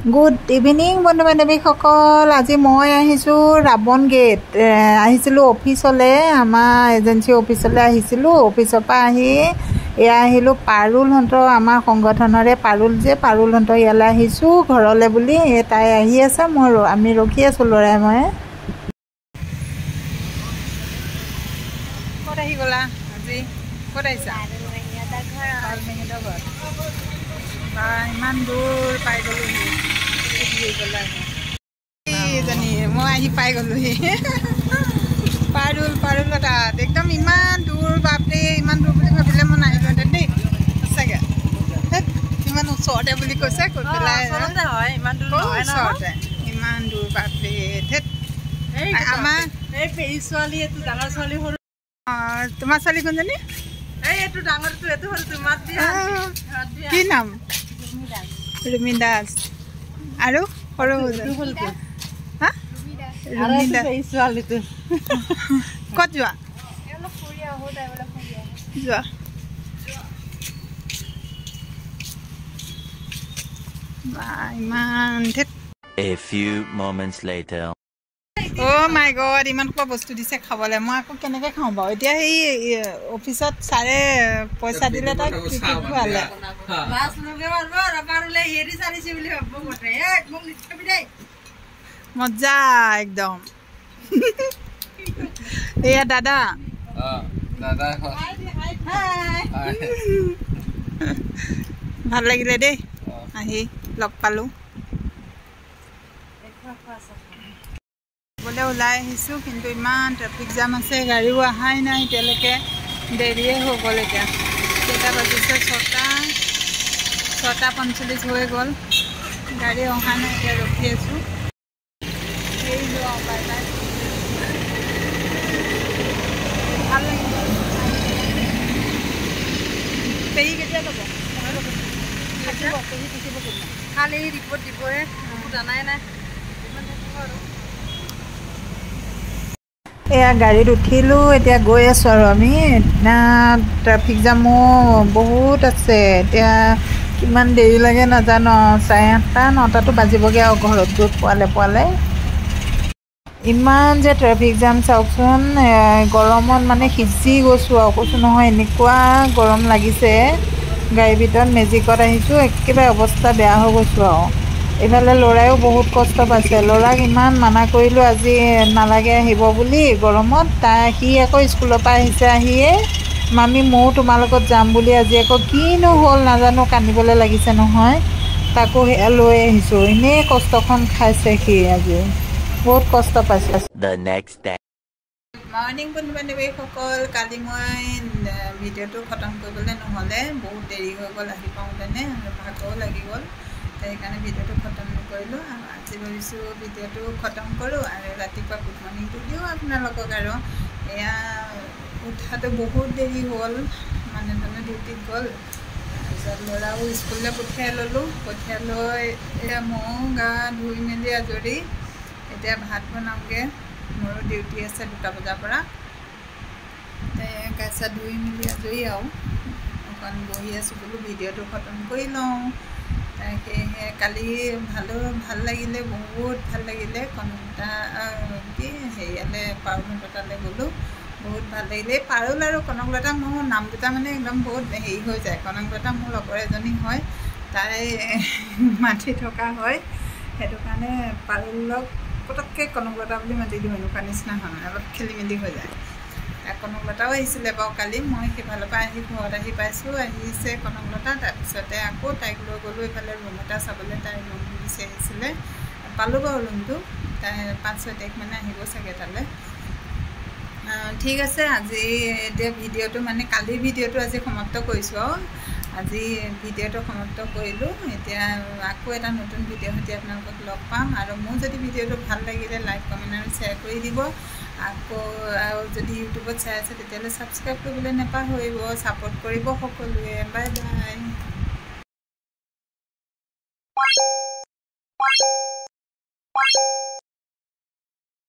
Good evening বন্ধু বান্ধৱীসকল, আজি মই আহিছোঁ ৰাৱণ গেট। আহিছিলোঁ অফিচলৈ, আমাৰ এজেঞ্চি অফিচলৈ আহিছিলোঁ। অফিচৰ পৰা আহি এয়া আহিলোঁ পাৰুলহঁতৰ, আমাৰ সংগঠনৰে পাৰুল যে, পাৰুলহঁতৰ ইয়ালৈ আহিছোঁ ঘৰলৈ বুলি। এই তাই আহি আছে, মই আমি ৰখি আছোঁ ল'ৰাই মই। ক'ত আহি গ'লা আজি? ক'ত আহিছা? ঘৰত। বা ইমান দূৰ পাই গ'লোহি। এইজনী মই আহি পাই গ'লোহি পাৰুল, পাৰুল তাত একদম ইমান দূৰ, বাপৰে ইমান দূৰ বুলি ভাবিলে মই নাহিলোহেঁতেন দেই সঁচাকৈ। ইমান ওচৰতে বুলি কৈছে, কৈ পেলাই ওচৰতে ইমান দূৰ, বাপৰে ধেত। আমাৰ তোমাৰ ছোৱালী কোনজনী? কি নাম? ৰুমি দাস। আৰু সৰু ৰুমি দাস। ক'ত যোৱা? যোৱা ইমান। A few moments later. Oh my god, ইমান সোপা বস্তু দিছে খাবলৈ, মই আকৌ কেনেকৈ খাওঁ বাৰু এতিয়া? সেই অফিচত ছাৰে পইচা দিলে, তাক কি কি খোৱালে। মজা একদম। এয়া দাদা, ভাল লাগিলে দেই আহি লগ পালোঁ। বোলে ওলাই আহিছোঁ, কিন্তু ইমান ট্ৰেফিক জাম আছে, গাড়ীও অহাই নাই এতিয়ালৈকে, দেৰিয়ে হৈ গ'ল। এতিয়া কেইটা বাজিছে? 6:45 হৈ গ'ল, গাড়ী অহা নাই, এতিয়া ৰখি আছোঁ। বাই বাই, ভাল লাগিল। পেহী কেতিয়া যাব? পেহী থাকিব কালি ৰিপৰ্ট দিবহে, জানাই নাই। এয়া গাড়ীত উঠিলোঁ, এতিয়া গৈ আছোঁ আৰু আমি। ট্ৰেফিক জামো বহুত আছে, এতিয়া কিমান দেৰি লাগে নাজানো। 8:30 9টাতো বাজিবগৈ আৰু ঘৰত গৈ পোৱালে পোৱালে। ইমান যে ট্ৰেফিক জাম চাওকচোন, গৰমত মানে সিজি গৈছোঁ আৰু কৈছোঁ নহয়, এনেকুৱা গৰম লাগিছে। গাড়ীৰ ভিতৰত মেজিকত আহিছোঁ, একেবাৰে অৱস্থা বেয়া হৈ গৈছোঁ আৰু। এইফালে ল'ৰায়ো বহুত কষ্ট পাইছে। ল'ৰাক ইমান মানা কৰিলোঁ আজি নালাগে আহিব বুলি গৰমত, তাই সি আকৌ স্কুলৰ পৰা আহিছে, আহিয়ে মামী ময়ো তোমাৰ লগত যাম বুলি আজি আকৌ কিনো হ'ল নাজানো, কান্দিবলৈ লাগিছে নহয়। তাকো সেয়া লৈ আহিছোঁ, এনেই কষ্টখন খাইছে সি আজি, বহুত কষ্ট পাইছে। মৰ্ণিং বন্ধু বান্ধৱীসকল, কালি মই ভিডিঅ'টো খতম কৰিবলৈ নহ'লে, বহুত দেৰি হৈ গ'ল আহি পাওঁতেনে, আৰু ভাগৰো লাগি গ'ল, সেইকাৰণে ভিডিঅ'টো খতম নকৰিলোঁ। আৰু আজি ভাবিছোঁ ভিডিঅ'টো খতম কৰোঁ আৰু ৰাতিপুৱা গুড মৰ্ণিংটো দিওঁ আপোনালোকক। আৰু এয়া উঠাটো বহুত দেৰি হ'ল, মানুহজনে ডিউটিত গ'ল, তাৰপিছত ল'ৰাও স্কুললৈ পঠিয়াই ল'লোঁ, পঠিয়াই লৈ এয়া ময়ো গা ধুই মেলি আজৰি, এতিয়া ভাত বনাওঁগৈ। মোৰো ডিউটি আছে 2 বজাৰ পৰা। গা চা ধুই মেলি আজৰি আৰু অকণ বহি আছোঁ, বোলো ভিডিঅ'টো খতম কৰি লওঁ। সেয়েহে কালি ভাল লাগিলে, বহুত ভাল লাগিলে। কনকলতা কি হেৰিয়ালৈ পাৰুলহঁতৰ তালৈ গ'লোঁ, বহুত ভাল লাগিলে। এই পাৰুল আৰু কনকলতা মোৰ নাম দুটা মানে একদম বহুত হেৰি হৈ যায়। কনকলতা মোৰ লগৰ এজনী হয়, তাই মাতি থকা হয়, সেইটো কাৰণে পাৰুলক পটককৈ কনকলতা বুলি মাতি দিওঁ, এনেকুৱা নিচিনা হয় মানে অলপ খেলি মেলি হৈ যায়। কনকলতাও আহিছিলে বাৰু কালি, মই সেইফালৰ পৰা আহি ঘৰত আহি পাইছোঁ, আহিছে কনকলতা। তাৰপিছতে আকৌ তাইক লৈ গ'লোঁ এইফালে ৰুম এটা চাবলৈ, তাই ৰুম বিচাৰি আহিছিলে, পালোঁ বাৰু ৰুমটো। তাই 5-6 তাৰিখ মানে আহিব চাগে তালৈ। ঠিক আছে, আজি এতিয়া ভিডিঅ'টো মানে কালিৰ ভিডিঅ'টো আজি সমাপ্ত কৰিছোঁ আৰু আজি ভিডিঅ'টো সমাপ্ত কৰিলোঁ। এতিয়া আকৌ এটা নতুন ভিডিঅ' সৈতে আপোনালোকক লগ পাম। আৰু মোৰ যদি ভিডিঅ'টো ভাল লাগিলে লাইক, কমেণ্ট আৰু শ্বেয়াৰ কৰি দিব। আকৌ আৰু যদি ইউটিউবত চাই আছে তেতিয়াহ'লে ছাবস্ক্ৰাইব কৰিবলৈ নাপাহৰিব, ছাপোৰ্ট কৰিব সকলোৱে। Bye bye.